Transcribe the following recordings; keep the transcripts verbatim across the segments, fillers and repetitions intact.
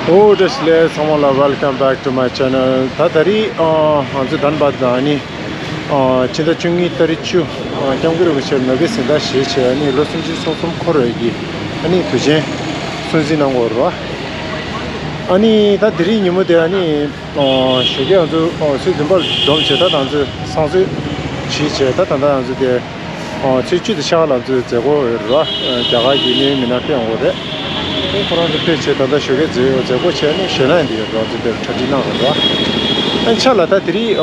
ཨོ་བཀྲ་ཤིས་བདེ་ལེགས། ཚང་མ་ལ། Welcome back to my channel. ད་ད་རེས་ཨ་ང་ཚོ་དཱན་བད་ལ་ཨ་ནི་ཨ་ཕྱི་ཟླ་བཅུ་གཉིས་ཏ་རིག་བཅུ་ཨ་སྐྱབས་མགོན་རིན་པོ་ཆེ་ནོ་བེལ་གཟེངས་རྟགས་བཞེས་བྱས་ཨ་ནི་ལོ་སུམ་ཅུ་སོ་གསུམ་འཁོར་བའི་གི་ཨ་ནི་དུས་ཆེན་སྲུང་བརྩི་གནང་དགོས་རེད་བ། ཨ་ནི་ད་དེ་རིང་ཉིན་མོ་དེ་ཨ་ནི་ཨ་ཞོགས་ཀས་ང་ཚོ་ཨ་ཆུ་འཛིན་པ་འཛོམས་བྱས། ད་ང་ཚོ་བསང་གསོལ་བྱས་བྱས། ད་ད་ལྟ་ང་ཚོ་དེ་ཨ་ཆུ་ཚོད་བཅུ་དང་ཕྱེད་ཀ་ལ་ང་ཚོ་མཛད་སྒོ་ཡོད་རེད་བ། ཨ་རྒྱ་གར་གྱི་གནད་ཡོད་མི་སྣ་ཕེབས་ཡོང་གི་རེད། ཨ་ཁོ་རང་ཚོ་ཕེབས་བྱས་ད་ལྟ་ཞོགས་ཀས་མཛད་མཛད་སྒོ་བྱས་ནས་ཞལ་ལག་འདི་ཡོད་རེད་བ། ང་ཚོ་དེར་གྲ་སྒྲིག་གནང་རེད་བ། ཨ་ཆ་ལ་ད་དེ་རིང་ཨ་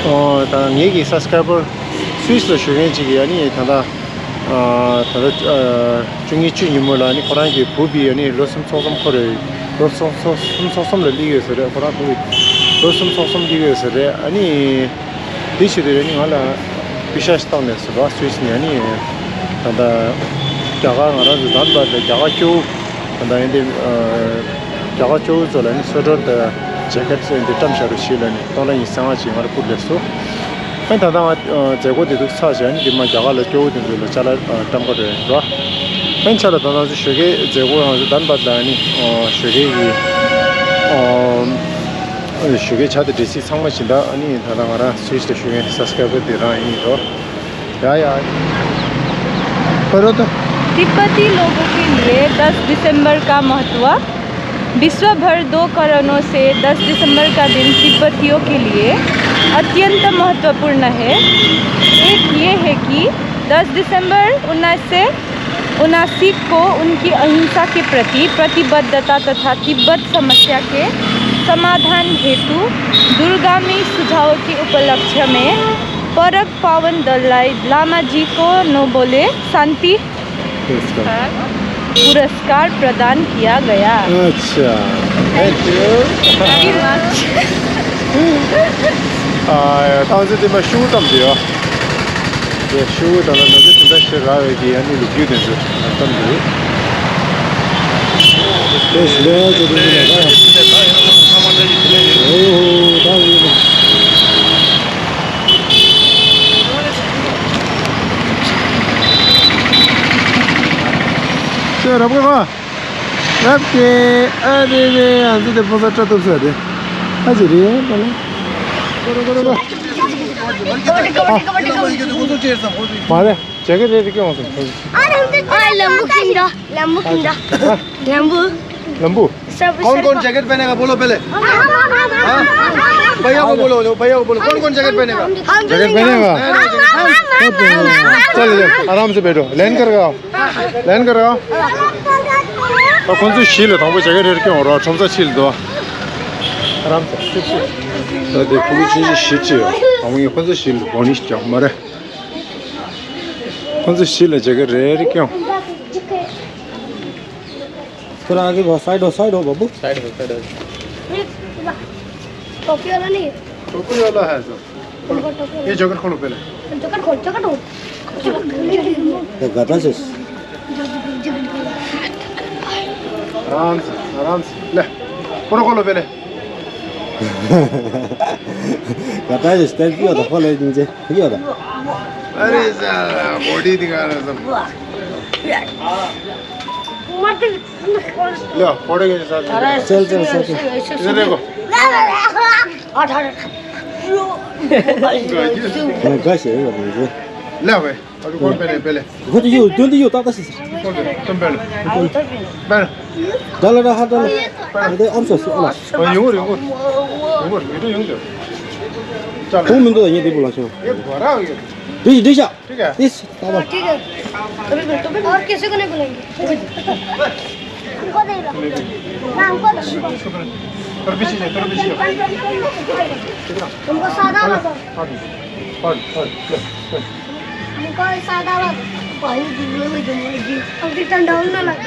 ཨ་ད་ངེད་ཀྱི་སབ་སི་ཀ་རའི་བར་སུད་སི་ལ་བཞུགས་མཁན་ཅིག་གིས་ཨ་ནི་ད་ལྟ་ཨ་ད་ལྟ་ཨ་བཅུ་གཉིས་བཅུ་ཉིན་མོ་ལ་ཨ་ནི་ཁོ་རང་གི་བུ་བི་ཨ་ནི་ལོ་སུམ་ཅུ་སོ་གསུམ་འཁོར་རེད། ལོ་སུམ་ཅུ་སོ་གསུམ་ལ་སླེབས་ཡོད་ཟེར་རེད། ཁོ་རང་བུ་བི་ལོ་སུམ་ཅུ་སོ་གསུམ་སླེབས་ཡོད་ཟེར་རེད། ཨ་ནི་དེ་བྱེད་དུས་ཨ་ནི་ང་ལ་པི་ཤ་ཞིག་བཏང་ནས་ཟེར་བ། སུད་སི་ནས་ཨ་ནི་ད་ལྟ་རྒྱ་གར་ང་རང་ཚོ་དཱན་བད་ལ་རྒྱ་གར་སྐྱོ་བོ། ད་ལྟ་ཨ་ནི་ཨ་རྒྱ་གར་སྐྱོ་བོ་ཚོ་ལ་ཨ་ནི་སུ་ཝེ་ཊར་དང་ཇེ་ཀེ་ཊི་ཨ་ནི་བཀྲམ་བཞག་རོགས་བྱེད་ལབ་ནས་སྟོང་ཕྲག་ཉི་ཤུ་རྩ་ལྔ་ཅིག་ང་ལ་བསྐུར་སླེབས་སོང་། ཨ་ནི་ད་ལྟ་ང་ཨ་མཛད་སྒོ་དེ་ཚོ་ཚར་བྱས་ཨ་ནི་དེ་མ་རྒྱ་གར་ལ་སྐྱོ་བོ་དེ་ཚོ་ལ་ཅ་ལག་ཨ་བཀྲམ་ག་འགྲོ་ཡ་ཡིན་རོ། ཨ་ནི་ཆ་ལ་ད་ང་ཚོ་ཞོགས་ཀས་མཛད་སྒོ་ང་ཚོ་དཱན་བད་ལ་ཨ་ནི་ཨ་ཞོགས་ཀས་ཀྱི་ཨ་ཞོགས་ཀས་ཇ་དང་འབྲས་སིལ་ཚང་མ་བྱིན། ད་ཨ་ནི་ད་ལྟ་ང་རང་སུད་སི་ལ་བཞུགས་མཁན་སབ་སི་ཀ་རའི་བར་དེ་རང་ཡིན་རོ། ཡ་ཡ། པ་རོ་ད། तिब्बती लोगों के लिए दस दिसंबर का महत्व। विश्व भर दो कारणों से दस दिसंबर का दिन तिब्बतियों के लिए अत्यंत महत्वपूर्ण है। एक ये है कि दस दिसंबर उन्नीस सौ उनासी को उनकी अहिंसा के प्रति प्रतिबद्धता तथा तिब्बत समस्या के समाधान हेतु दूरगामी सुझावों के उपलक्ष्य में परम पावन दलाई लामा जी को नोबेल शांति पुरस्कार। पुरस्कार प्रदान किया गया। अच्छा। Thank you very much. ཨ་ཡ། ད་ང་ཚོ་དེ་མ་ཤུ་གུ་བཀྲམ་དུས་ཡོད། དེ་ཤུ་གུ་ད་ལ་ན་ཚོད་དེ་འདྲ་ཞིག་རག་པའི་གི་ཨ་ནི་ལོ་རྒྱུས་དེ་ཚོ་བཀྲམ་དུས་ཡོད། དེ་ཞི་ལེ་ཚོ་དེ་ཚོ་ལ་ད་ཡ། ཨོ་ཧོ་ད་ཡིན་ན། ཁྱོད་རབ་ག་ག་རབ་ཀྱེ། ཨ་རེ་རེ། ང་ཚོ་དེ་ཕོ་གསར་སྐྲ་གཏུབ་ས་རེད། ཨ་ཅེ་རེད་པ་ལ། ཀོ་རོ་ཀོ་རོ་ཀོ། མ་རེད། ཇེ་ཀེ་ཊི་རེ་རེ་ཀྱང་འོང་སོང་། ཨ་ལམ་བུ་ཀིང་ད། ལམ་བུ་ཀིང་ད། ལམ་བུ། ལམ་བུ། कौन कौन जैकेट पहनेगा, बोलो पहले। भैया को बोलो, भैया को बोलो, कौन कौन जैकेट पहनेगा? हम जैकेट पहनेगा? नहीं, नहीं, जैकेट नहीं। चलो, चलो, आराम से बैठो, लाइन कर आओ, लाइन कर आओ। ཁོང་ཚོ་བཞི་ལ་དང་པོ་ཇེ་ཀེ་ཊི་རེ་རེ་ཀྱང་འོང་རོགས། ཁྲོམ་ས་བཞི་ལ་འདུག་ཨ། རམ་ས་ཤིག་ཤིག་ད་དེ་ཕྲུ་གུ་ཆུང་ཆུང་བཞི་ཅིག་ཡོད། ཨ་མ་ངས་ཁོང་ཚོ་བཞི་ལ་གོ་ནི་ཞིག་ཀྱང་མ་རེད། ཁོང་ཚོ་བཞི་ལ་ཇེ་ཀེ་ཊི་རེ་རེ་ཀྱང་། थोड़ा आगे बढ़ो, साइड हो, साइड हो बाबू। साइड हो, साइड हो। टोपी वाला नहीं है। टोपी वाला है सर। ये जैकेट खोलो पहले। जैकेट खोल, जैकेट खोल। ये गधा से। आराम से, आराम से। ले, पूरा खोलो पहले। गधा से स्टाइल किया था, खोले नीचे, किया था। अरे साला, बॉडी दिखा रहा है सब। ले, फोटो खींचो साथ में। चल, चल, चल, चल। इधर देखो। हाँ, कैसे है, बाबू जी? ले भाई, अभी कौन पहले, पहले? वो तो यो, तुम तो यो, ताता से। कौन पहले? तुम पहले। पहले। डालो, डालो, हाथ डालो। पहले। अरे, हम से, से, हम से। ཡོང་རེད། ཡོང་རེད། ཡོང་རེད། ཡོང་རེད། चल। तुम मिनट तो ये दे बोला छो। ये भरा हो गया। दे, दे जा। ठीक है। इस, बाबा। ठीक है। अभी बैठो, बैठो। और किसी को नहीं बुलाएंगे। हमको दे दो। ना, हमको दो। थोड़ा पीछे जाइए, थोड़ा पीछे जाओ। तुमको सादा वाला। हाँ जी। हाँ जी, हाँ जी, ले, ले। हमको सादा वाला। भाई, जी, ले, ले, ले, ले। अब तो ठंडा होने लगा।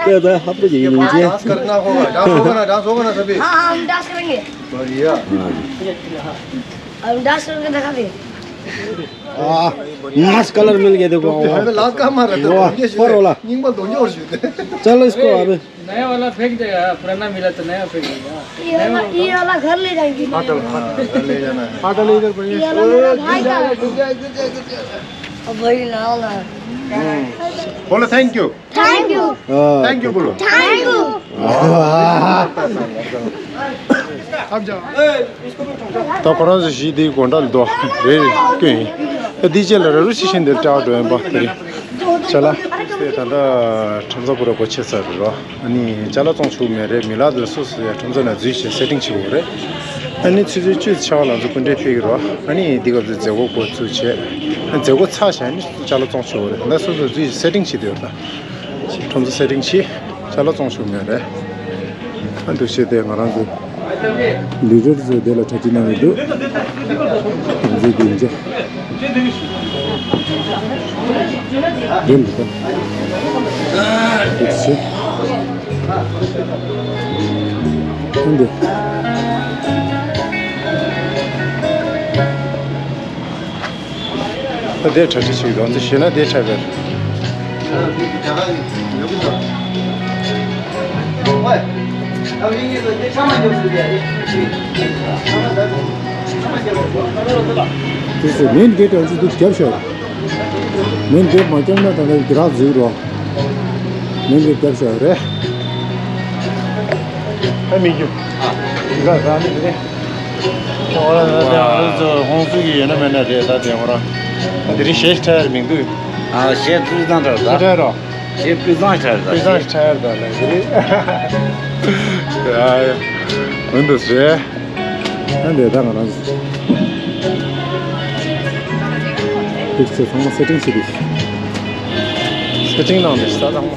क्या था? आप तो ये यही नहीं किया। डांस करना होगा, डांस होगा ना, डांस होगा ना सभी? हाँ, हाँ, हम डांस करेंगे। बढ़िया। हाँ। हम डांस करके दिखा दे। हाँ, मस्त कलर मिल गया, देखो। तो फिर लाल का मार रहा था, वाह, ये पर वाला। निंगल दो, ये और चलो इसको अभी। नया वाला फेंक देगा, पुराना मिला तो नया फेंक देगा। ये वाला, ये वाला घर ले जाएंगे। फाटल, फाटल, घर ले जाना है। फाटल इधर पड़ी है। ये वाला मेरा भाई का है। अब वही लाल है। हम्म। बोलो, thank you। Thank you। हाँ। Thank you बोलो। Thank you। अब जाओ। ད་ཁོ་རང་ཚོ་གཞིས་འདིའི་སྒོ་འགྲམ་ལ་འདུག་རེད། ཀུན་ཡིན། ད་འདི་རྗེས་ལ་ར་རུ་ཤི་ཤི་འདིར་བྲེལ་བ་འགྲོ་ཡིན་པ་དེ་རེད། ཅ་ལག་དེ་ད་ལྟ་ཁྲོམ་ས་པུ་ར་སྒོ་ཕྱེ་ཚར་རེད་རོ། ཨ་ནི་ཅ་ལག་བཙོང་ཆོག་མེད་རེད། མི་ལག་དེ་སོ་སོ་ཡ་ཁྲོམ་ས་ནང་འཛུལ་བྱས་སེ་ཊིང་བྱེད་དགོས་རེད། ཨ་ནི་ཆུ་ཚོད་བཅུ་ཚེག་བ་ལ་ཚོ་སྐུ་འདྲེན་ཕེབས་ཀྱི་རོ། ཨ་ནི་འདི་སྐབས་ཚོ་མཛད་སྒོ་འགོ་ཚུགས་བྱས། མཛད་སྒོ་ཚར་བྱས་ནི་ཅ་ལག་བཙོང་ཆོག་རེད། ད་སོ་སོ་འཛུལ་བྱས་སེ་ཊིང་བྱེད་དུ་ཡོད་ད། ཁྲོམ་ས་སེ་ཊིང་བྱས། ཅ་ལག་བཙོང་ཆོག་མེད་རེད། ཨ་འདུག་བྱས་ཏེ་ང་རང་ཚོ་ལི་ཌར་ཚོ་དེ་ལ་གྲ་སྒྲིག་གནང་གི་འདུག་ང་ཚོའི་དེ་འཇོག་དེ་འདུག་ད། འདུག་བྱས། ཨ་འདུག་ད་དེ་གྲ་སྒྲིག་བྱེད་ཀྱི་འདུག་ཚོ་ཞེ་ན་དེ་འཕྲད་པས། དེ་ཚོ་མེན་གེ་ཊི་འདྲ་ཅིག་འདུག་རྒྱབ་ཤོག་མེན་གེ་ཊི་མ་བརྒྱབ་ན་ད་ལྟ་དེ་རག་འཛུལ་རོགས། མེན་གེ་ཊི་རྒྱབ་ཤོག་རེད། ཨ་མི་རྒྱུ། འདི་ག་རང་ནི་རེད། ཨོ་ལ་ལ་ལ་ལ་ལ་ཧོང་སུ་གི་ཡོད་ན་མེད་ན་རེད་ད་དེ་ཧོ་ར། ད་དེ་རིང་ཞེ་ཁྲ་ཡར་མི་འདུག་ཨ་ཞེ་ཀུ་ཙང་ཁྲ་ད། ཞེ་ཁྲ་རོ། ཞེ་ཀུ་ཙང་ཁྲ་ད། ཀུ་ཙང་ཁྲ་ད་ལ་དེ་རེད། ཨ་ཡ། འོན་ཏུ་ཟེ། ཨ་འདི་ད་ང་རང་ཚོ་ཚང་མ་སེ་ཊིང་བྱེད་དུས། སེ་ཊིང་གནང་དུས་ད་ཚང་མ།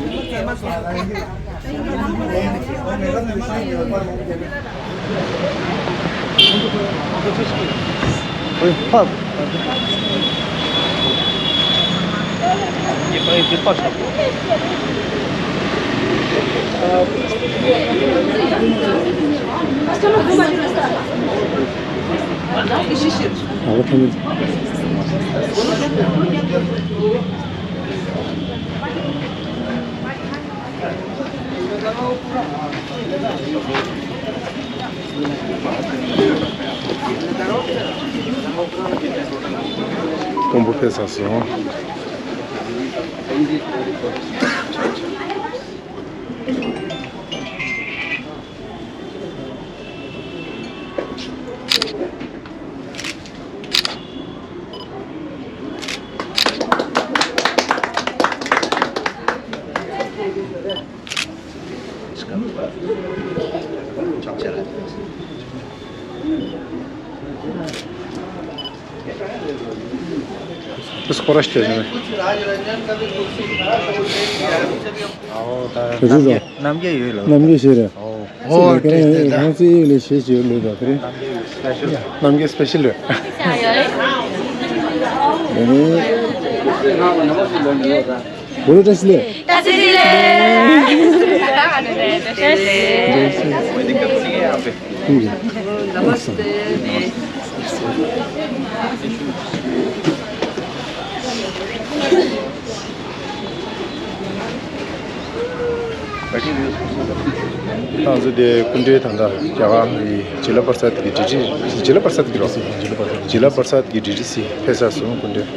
དཔོན་པོ་ཕེབས་ཚར་སོང་། སྐོར་ར་ཞིག་བྱས་ནས། ཨོ་ད་རི་རོ། རྣམ་རྒྱལ་ཡོད་ལ། རྣམ་རྒྱལ་ཞེས་རེད། ཨོ། ཨོ་ཁྱེད་རང་ཡང་ཚེ་ཡོད་ལས་ཞེས་ཞེས་ལོས་དང་དེ་རེད། རྣམ་རྒྱལ་སི་པེ་ཤལ་རེད། དེ་ནི། བོ་ལོ་བཀྲ་ཤིས་བདེ་ལེགས། བཀྲ་ཤིས་བདེ་ལེགས། བཀྲ་ཤིས་བདེ་ལེགས། ང་ཚོ་དེ་སྐུ་མགྲོན་ད་ལྟ་རྒྱ་གར་གྱི་ཇི་ལ་པར་སཱད་ཀྱི་སྒྲིག་སྒྲིག་ཇི་ལ་པར་སཱད་ཀྱི་རོགས། ཇི་ལ་པར་སཱད་ཀྱི་སྒྲིག་སྒྲིག་སི་ཕེབས་ཚར་སོང་སྐུ་མགྲོན།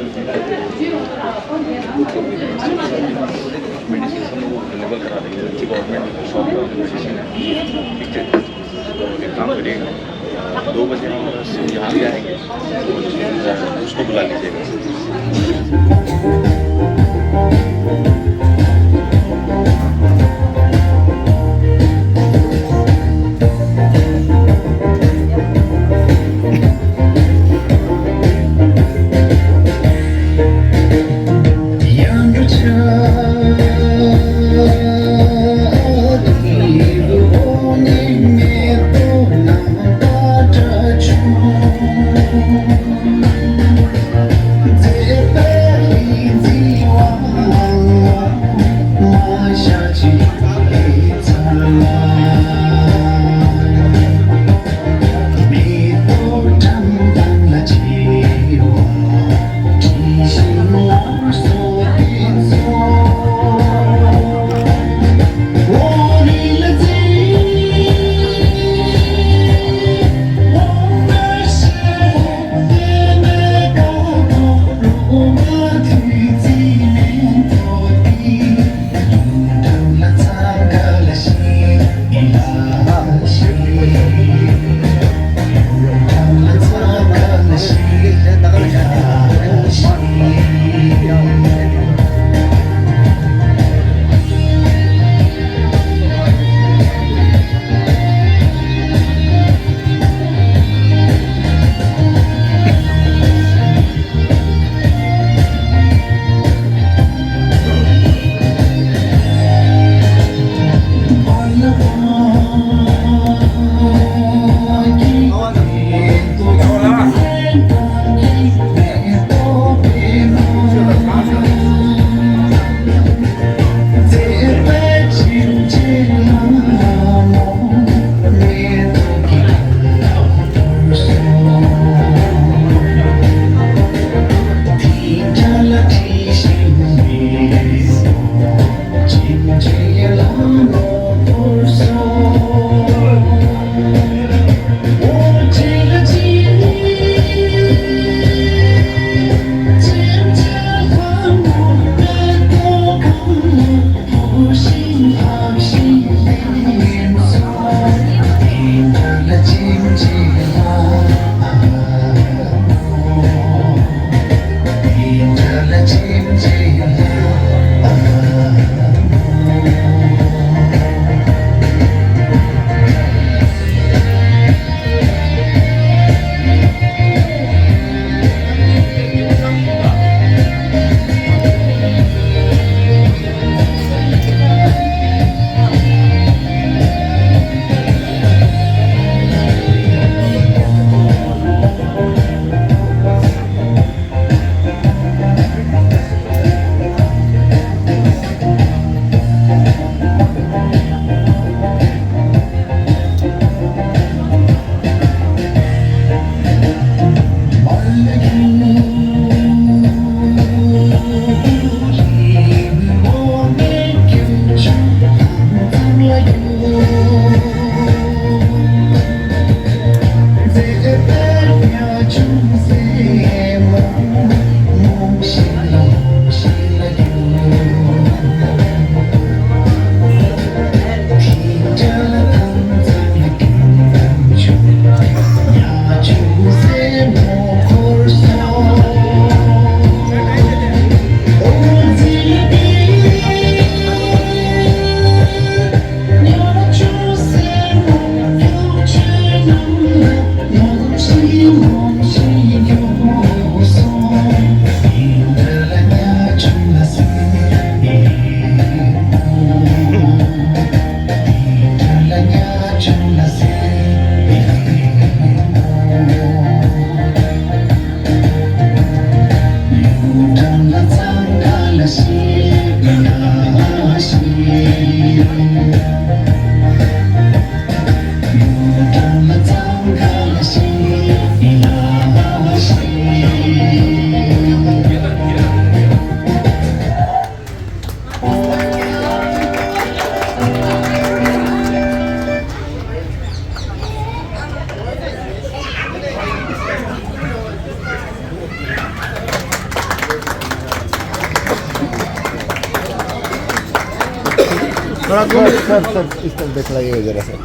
सर, सर, सर, इस तरफ दिखलाइए जरा, सर।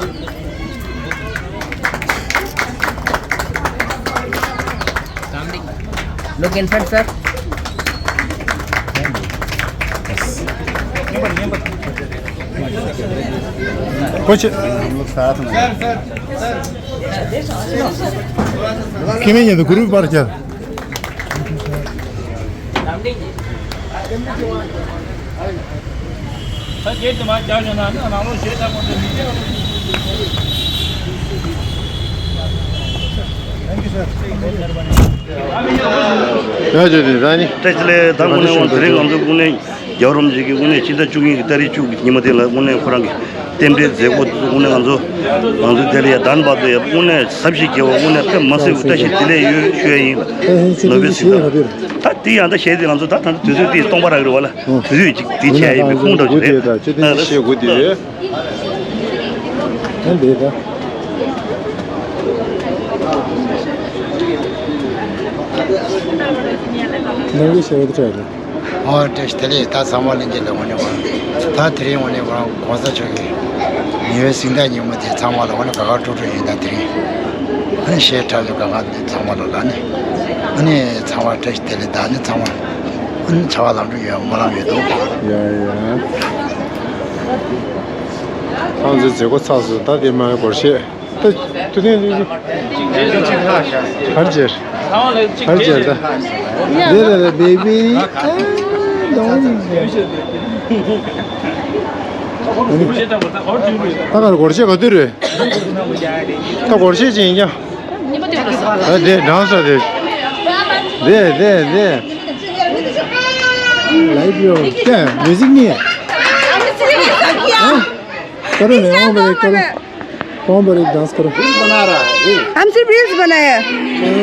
Look inside, sir. कुछ हम लोग साथ में। किमें ये तो ग्रुप पर चल। བཀྲ་ཤིས་བདེ་ལེགས། ད་དངོས་གནས་དེ་རིང་ང་ཚོ་དངོས་གནས་རྒྱལ་བ་རིན་པོ་ཆེ་གི་དངོས་གནས་ཕྱི་ཟླ་བཅུ་གཉིས་ཀྱི་ཏ་རིག་བཅུ་གི་ཉི་མ་དེ་ལ་དངོས་གནས་ཁོ་རང་གི་རྟེན་འབྲེལ་མཛད་སྒོ་དེ་ཚོ་དངོས་གནས་ང་ཚོ་ང་ཚོ་དེ་ལ་ཡ་དན་བར་དུ་ཡ་དངོས་གནས་ཟབ་ཞིང་རྒྱས་པ་དངོས་གནས་དཔེ་མ་སྲིད་པའི་བཀྲ་ཤིས་བདེ་ལེགས་ཡོད་ཞུ་ཡ་ཡིན་ལ། ནོ་བེལ་སྲིད་དང་ད་དེ་ཡང་ད་གཞས་དེ་ང་ཚོ་ད་ད་དུས་ཚོད་དེ་སྟོང་པ་རག་རེད་བ་ལ། དུས་ཚོད་ཅིག་དེ་བྱས་ཡིན་པའི་ཁུངས་འདྲ་ཞིག་རེད། ད་ཞེས་དགོས་དེ། ད་འདི་ད། ནང་གི་ཞེ་བོ་དེ་ཆགས་རེད། ཨོ་བཀྲ་ཤིས་བདེ་ལེགས། ད་ཚང་མ་ལྷན་རྒྱས་ལ་དངོས་གནས་ང་ད་དེ་རིང་དངོས་གནས་ང་གོང་ས་མཆོག་གི་ཉེ་བའི་གཟེངས་རྟགས་ཉིན་མོ་དེ་ཚང་མ་ལ་དངོས་གནས་དགའ་དགའ་སྤྲོ་སྤྲོ་ཡིན། ད་དེ་རིང་ཨ་ནི་གཞས་འཁྲབ་ཚོ་དགའ་དགའ་འདི་ཚང་མ་ལ་ལ་ནི་ཨ་ནི་ཚང་མ་བཀྲ་ཤིས་བདེ་ལེགས། ད་ཨ་ནི་ཚང་མ་ཨ་ནི་བྱ་བ་ལམ་འགྲོ་ཡོད་སྨོན་ལམ་ཡོད་འདུག་ཡ་ཡ། ཁོང་ཚོའི་མཛད་སྒོ་ཚར་སོང་། ད་དེ་མ་སྒོར་གཞས། ད་དུ་ནས་ལུས་ཀྱི། ཧར་ཇེར། ཧར་ཇེར་ད། རེད་རེད་རེད། བེ་བི། ད་གར་སྒོར་གཞས་ག་དུས་རེད། ད་སྒོར་གཞས་ཅིག་ཡིན་ཀྱང་། ཨ་དེ་འགྲངས་ས་དེ། དེ་དེ་དེ། ལའིབ་ཡོད་ཀྱང་མིའུ་ཟིག་ནི། ཨ། करो नहीं, वहाँ पर एक करो। वहाँ पर एक डांस करो। रील्स बना रहा है। हम सिर्फ रील्स बनाए हैं। अ,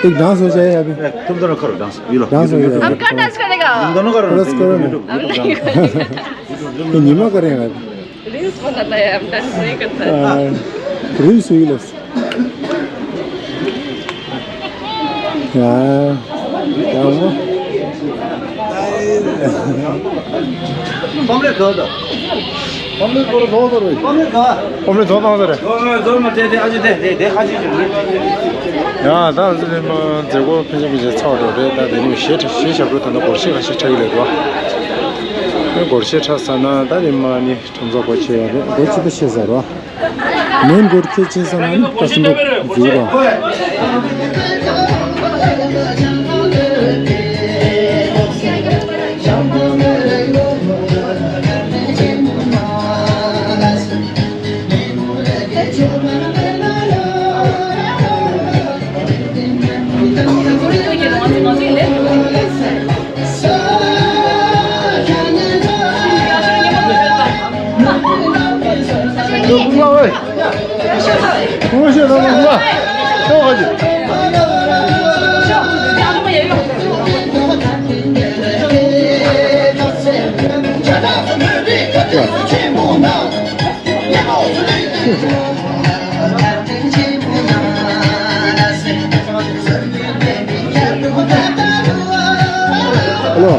एक डांस हो जाए अभी। तुम दोनों करो डांस, ये लो, डांस हो जाए। हम कौन डांस करेगा? तुम दोनों करो। डांस करो ना। YouTube, YouTube dance. ये नीमा करेगा अभी। रील्स बनाता है, हम डांस नहीं करता है। हाँ, रील्स हुई बस। ཡ། ཡ། ཕམ་ལས་ག་ད། ཕམ་ལས་གོར་ཟོ་ཟོ་རེད། ཕམ་ལས་ག་ཕམ་ལས་ཟོ་ཟོ་རེད། ཟོ་མ་ཟོ་མ་དེ་དེ་ཨ་ཅི་དེ་དེ་དེ་ཨ་ཅི་ཅི་རེད། ཡ་ད་ཨ་ཅི་དེ་མ་མཛད་སྒོ་ཕལ་ཆེར་ཕལ་ཆེར་ཚར་འགྲོ་རེད། ད་དེ་ནས་གཞས་གཞས་ཞབས་བྲོ་ད་ནི་སྒོར་གཞས་ཁ་ཤས་འཁྲབ་ཀྱི་ལས་འགྲོ། སྒོར་གཞས་འཁྲབ་ས་ན་ད་ནི་མ་ནི། ཁྲོམ་ཚོགས་སྒོ་ཕྱེ་ཡ་རེད། སྒོ་ཕྱེ་ད་ཤེས་ས་རོ། མེན་སྒོ་ཕྱེ་ཕྱིན་ས་ན་ནི་ཀ་སི་འགྲོ་འཛུལ་རོ། Hello.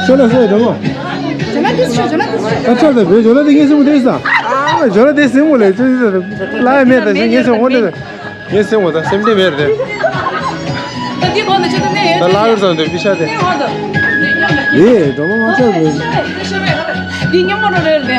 ཤོ་ལ་ཤོ་ཡ་འགྲོ་མོ། ཇོ་ལ་དེ་ཤོ། ཇོ་ལ་དེ་ཤོ། ཨ་ཅག་ད་བེ་ཇོ་ལ་དེ་ངས་སེམས་མོ་དེ་ས། ཨ་ཇོ་ལ་དེ་སེམས་མོ་ལས་ཅི་ལ་ཡ་མེད་ད་སེམས་ངས་སེམས་འོ་དེ་ད། ངས་སེམས་འོ་ད་སེམས་དེ་མེད་རེད། ད་དེ་གོང་དུ་ཆུ་དུ་ནས་ད་ལ་ཡོད་ཙང་དེ་པི་ཤ་དེ། ནས་འོ་ད། ལེ་འགྲོ་མོ་ང་ཅག་བེ། འདི་ཉམས་མོ་རོ་རེད་ལེ།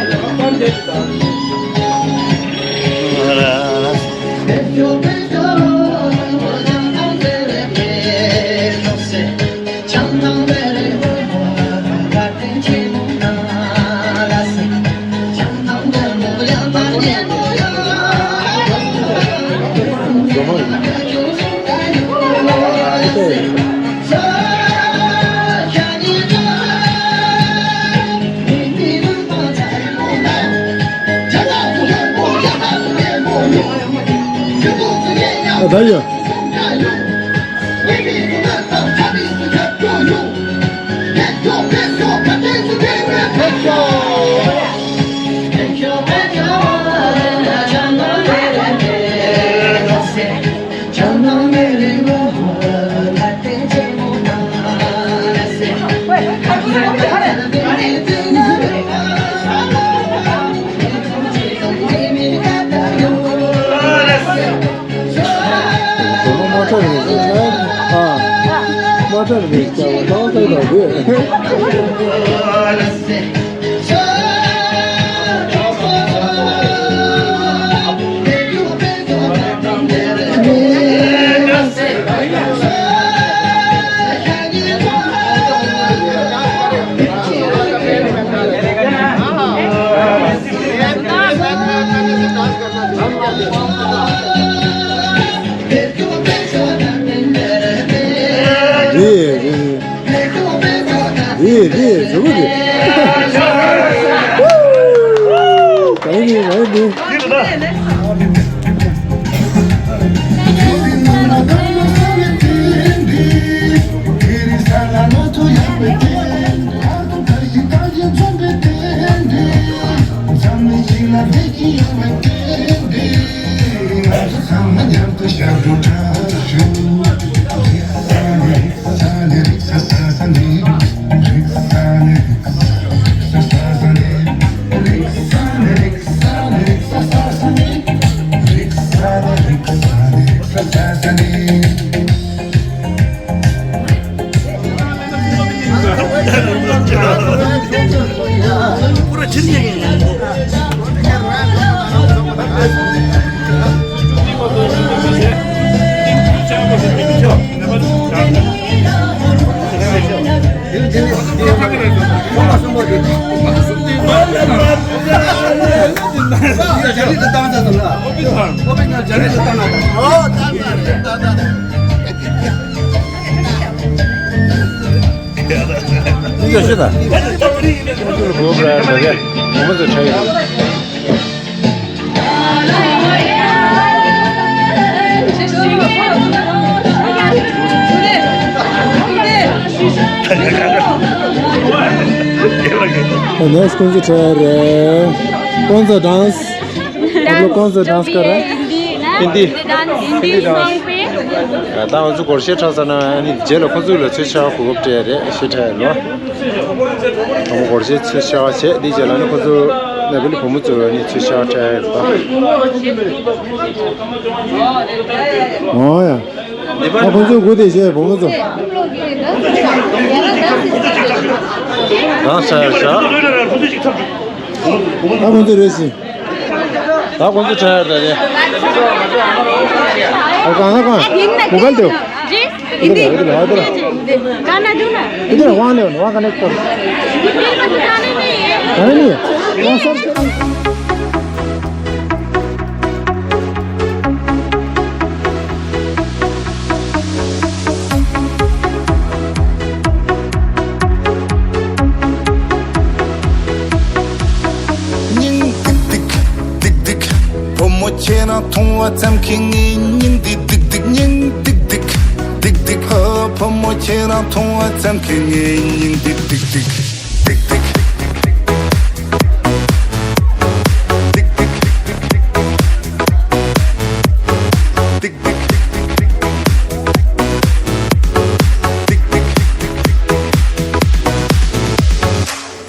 ཨ་ད་ཡ། རེད་རེད། རེད་རེད། ཟེར་བ་རེད། གང་ཡིན་གང་ཡིན། नेक्स्ट कौन सा ट्राई है? कौन सा डांस? आप लोग कौन सा डांस कर रहे हैं? हिंदी। हिंदी डांस। ད་ང་ཚོ་སྒོར་གཞས་འཁྲབ་ཚར་ན་ཨ་ནི་རྗེས་ལ་ཁོ་ཚོ་ལ་ཚོན་ཆ་གོ་སྐབས་སྤྲད་རེད། ཞེ་དྲག་ལོ། ང་ཚོ་སྒོར་གཞས་ཚོན་ཆ་བྱས་དེ་རྗེས་ལ་ནི་ཁོ་ཚོ་ནེ་པ་ལི་བུ་མོ་ཚོ་ལ་ནི་ཚོན་ཆ་སྤྲད་རེད་ད། ཨོ་ཡ། ཨ་ཁོ་ཚོ་སྒུག་བསྡད་བྱས་བུ་མོ་ཚོ། རང་ས་ཡ་ཤ། ཨ་ཁོ་ཚོ་རེད་ཟིན། ད་ཁོ་ཚོ་ཁྲ་ཡར་ད་རེད། और कहाँ कहाँ? मोबाइल दो। जी? हिंदी। इधर, इधर, इधर। गाना दो ना। इधर, वहाँ नहीं, वहाँ कनेक्ट करो। मेरे पास गाने नहीं है। गाने नहीं है? वहाँ सर्च करो। སྙིང་ཏིག་ཏིག་ཏིག་ཏིག་བུ་མོ་ཁྱེད་རང་མཐོང་བ་ཙམ་གྱིས་ངའི་སྙིང་འདི་ཏིག་ཏིག་སྙིང་ཏིག་ཏིག་ཏིག་ཏིག་ཧ། བུ་མོ་ཁྱེད་རང་མཐོང་བ་ཙམ་གྱིས་ངའི་སྙིང་འདི་ཏིག་ཏིག་ཏིག་ཏིག་ཏིག་ཏིག་ཏིག་ཏིག་ཏིག་ཏིག་ཏིག་ཏིག་ཏིག་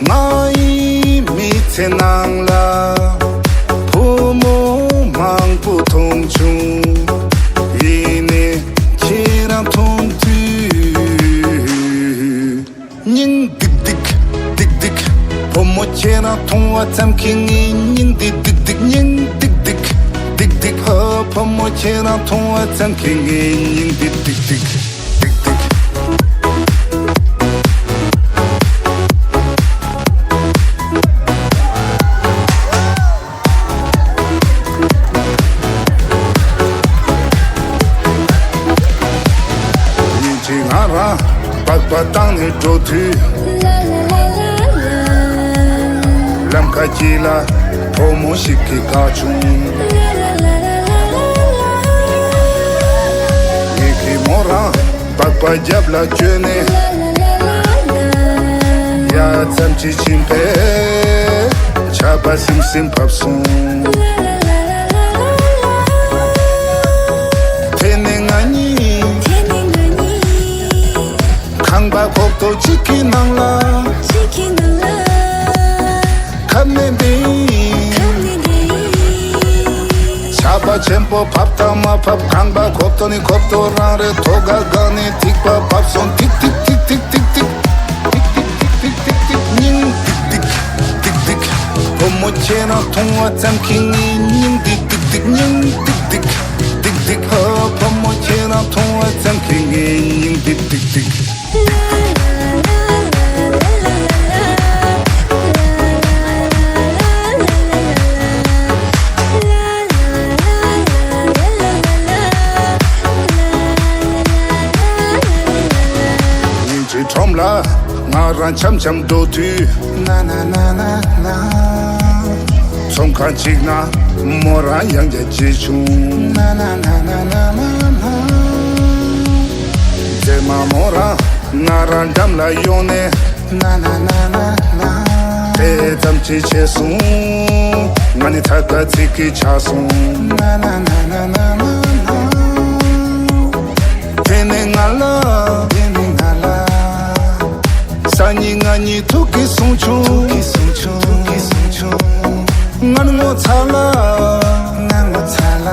ང་ཡི་མི་ཚེ་ནང་ལ་བུ་མོ་མང་པོ་མཐོང་བྱུང་། ཡིན་ནའི་ཁྱེད་རང་མཐོང་དུས་སྙིང་ཏིག་ཏིག་ཏིག་ཏིག་བུ་མོ་ཁྱེད་རང་མཐོང་བ་ཙམ་གྱིས་ངའི་སྙིང་འདི་ཏིག་ཏིག་སྙིང་ཏིག་ཏིག་ཏིག་ཏིག་ཧ། བུ་མོ་ཁྱེད་རང་མཐོང་བ་ཙམ་གྱིས་ངའི་སྙིང་འདི་ཏིག་ཏིག་ཏིག་ཏིག་ཉིན་གཅིག་ང་རང་སྦག་སྦག་བཏང་ནས་འགྲོ་དུས། ལམ་ཁ་དཀྱིལ་ལ་བུ་མོ་ཞིག་གིས་བཀག་བྱུང་། ངེད་ཀྱིས་མོ་རང་སྦག་སྦག་རྒྱབ་ལ་བསྐྱོན་ནས། ཡ་ཙམ་གྱིས་ཕྱིན་པས་ཆར་པ་སིམ་སིམ་བབས་སོང་། དེ་ནས་ང་གཉིས། ཁང་པ་ཁོག་ཏོ་གཅིག་གི་ནང་ལ། ཁ་ནས་འདི། ཆར་པ་ ཆེན་པོ་བབས་དང་མ་བབས། རྐང་པ་ཁོབ་ཏོ་ནི་ཁོབ་ཏོ་རང་རེད། ཐོག་ཁ་སྒང་ནས་ཐིགས་པ་བབས་སོང་། ཐིག་ཐིག་ཐིག་ཐིག་ཐིག་ཐིག་ཐིག་ཐིག་ཐིག་ཐིག་ཐིག་ཐིག་ཐིག་ཐིག་སྙིང་ཐིག་ཐིག་ཐིག་ཐིག། བུ་མོ་ཁྱེད་རང་མཐོང་བ་ཙམ་གྱིས་ངའི་སྙིང་འདི་ཐིག་ཐིག་སྙིང་ཐིག་ཐིག་ཐིག་ཐིག། ཧ། བུ་མོ་ཁྱེད་རང་མཐོང་བ་ཙམ་གྱིས་ངའི་སྙིང་འདི་ཐིག་ཐིག། ཉིན་གཅིག་ཁྲོམ་ལ་ང་རང་འཆམ་འཆམ་འགྲོ་དུས། ཚོང་ཁང་གཅིག་ན་མོ་རང་ཡང་བསྐྱར་མཇལ་བྱུང་། མཛེས་མ་མོ་རང་ང་རང་འགྲམ་ལ་ཡོང་ནས། དེ་ཙམ་གྱིས་ཆད་སོང་། ང་ནི་ཐད་ཀར་ཚིག་གིས་ཆག་སོང་། དེ་ནས་ང་ལ། དེ་ནས་ང་ལ། སང་ཉིན་ང་གཉིས་ཐུག་གི་སོང་བྱུང་། ཐུག་གི་སོང་བྱུང་། ཐུག་གི་སོང་བྱུང་། ང་ངོ་ཚ་ལ། ང་ངོ་ཚ་ལ།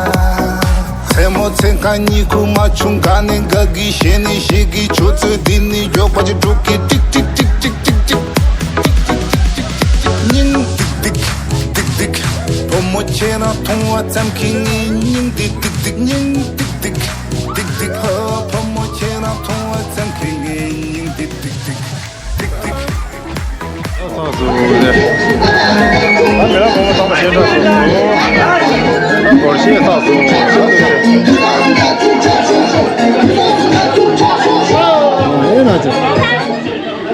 མཚན་མོ་མཚན་གང་གཉིད་ཁུག་མ་བྱུང་། དགའ་ནས་དགའ་གི་ཞེད་ནས་ཞེད་གི། ཆུ་ཚོད་འདི་ནས་མགྱོགས་པ་ཅིག་འགྲོ་གི། ཏིག་ཏིག་ཏིག་ཏིག་ཏིག་ཏིག། སྙིང་ཏིག་ཏིག་ཏིག་ཏིག། བུ་མོ་ཁྱེད་རང་མཐོང་བ་ཙམ་གྱིས་ངའི་སྙིང་འདི་ཏིག་ཏིག་སྙིང་ཏིག་ཏིག་ཏིག་ཏིག། ཧ། བུ་མོ་ཁྱེད་རང་མཐོང་བ་ཙམ་གྱིས་ངའི་སྙིང་འདི་ཏིག་ཏིག་ཏིག་ཏིག། ཚང་སོང་རེད། ད་མི་རབས་གོང་མ་ཚང་མ་ཞལ་གྲངས་སོང་། ད་སྒོར་གཞས་ཚང་སོང་། ཨེ་ན་ཅི།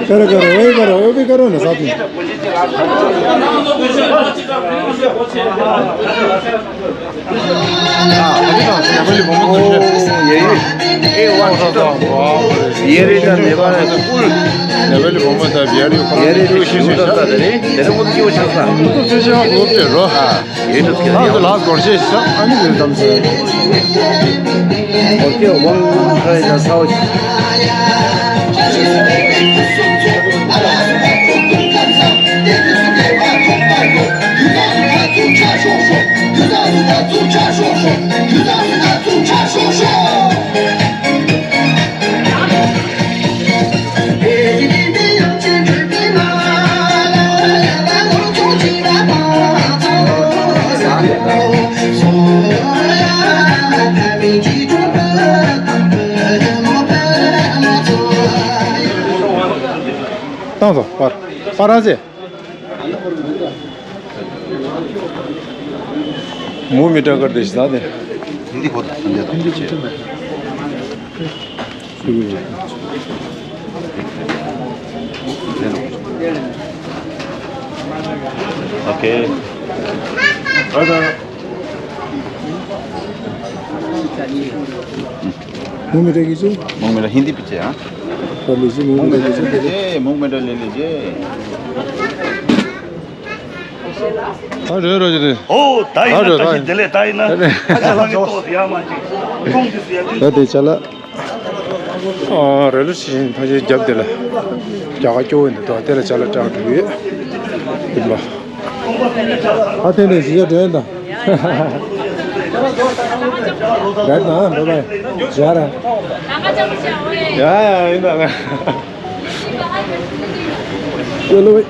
ཀ་ར་ཀ་ར་ཨོའི་ཀ་ར་ཨོའི་ཀ་ར་ན་ས་ཏི། ཨ་ཁ་ཏི་ཁ་ནེ་པ་ལི་བུ་མོ་ཚོ་ཤེས། ཨོ་ཡེ་ཡེ། ཨེ་ཝ་ཁ་ཏི་ཁ་ཡེ་རེ་ད་ནེ་པ་ལི་ཀུལ། ནེ་པ་ལི་བུ་མོ་ད་བི་ཡ་རི་ཁོ་ཡེ་རེ་ཤེས་ཤེས་ཤེས་ཤེས། ད་རེ་དེ་རེ་ཁོ་ཚོ་སྐྱེ་བོ་ཆགས་ས། ཁོ་ཚོ་ཚེ་ཤེས་ཧ་གོ་བྲེ་རོ། ཨ་ཡེ་ད་སྐྱེ་ད་ཡ། ལ་སྒོར་ཤེས་ཤེས་ཨ་ནི་རེ་དམ་སེ། ཨོ་ཀེ་ཝང་ཁ་ཡེ་ད་ས་ཝ་ཤི། བཏང་སོང་པར་པར་རང་ཚེ། མུ་མི་ཏྲ་ཀར་དེ་ཞིག་ད་དེ། ཧིན་དི་གོ་ད་ཧིན་དི་དང་ཧིན་དི་ཆེ། ཨོ་ཁེ། ཨ་ད། मुंह मिठाई कीजिए। मुंह मिठाई हिंदी पीछे, हाँ? कर लीजिए, मुंह मुंह मिठाई मिठाई कीजिए। ले लीजिए, मुंह मिठाई ले लीजिए। ཨ་རེད་རེད་རེད། ཨོ་ད་ཡིན་ན། ད་ད་ཞིག་དེ་ལས་ད་ཡིན་ན། ད་ལྷ་གི་ཏོག་ཡ་མ་ཅིག་ཁོང་དུ་ཟེར་ཡ། ད་དེ་ཆ་ལ། ཨ་རེ་ལུ་ཞིག་ཕ་ཆེ་རྒྱབ་དེ་ལ། རྒྱ་གར་སྐྱོ་བོ་འདི་དོ་དེ་ལ་ཆ་ལ་སྐྲག་འགྲོ་ཡོད། ཡིན་པ། ཨ་དེ་ནས་ཞིག་ཡ་འགྲོ་ཡིན་ད། རེད་ན་འགྲོ་བས། ཡ་ར། ཡ་ཡ་ཡིན་ད་ང་། ཡ་ལོ་བས།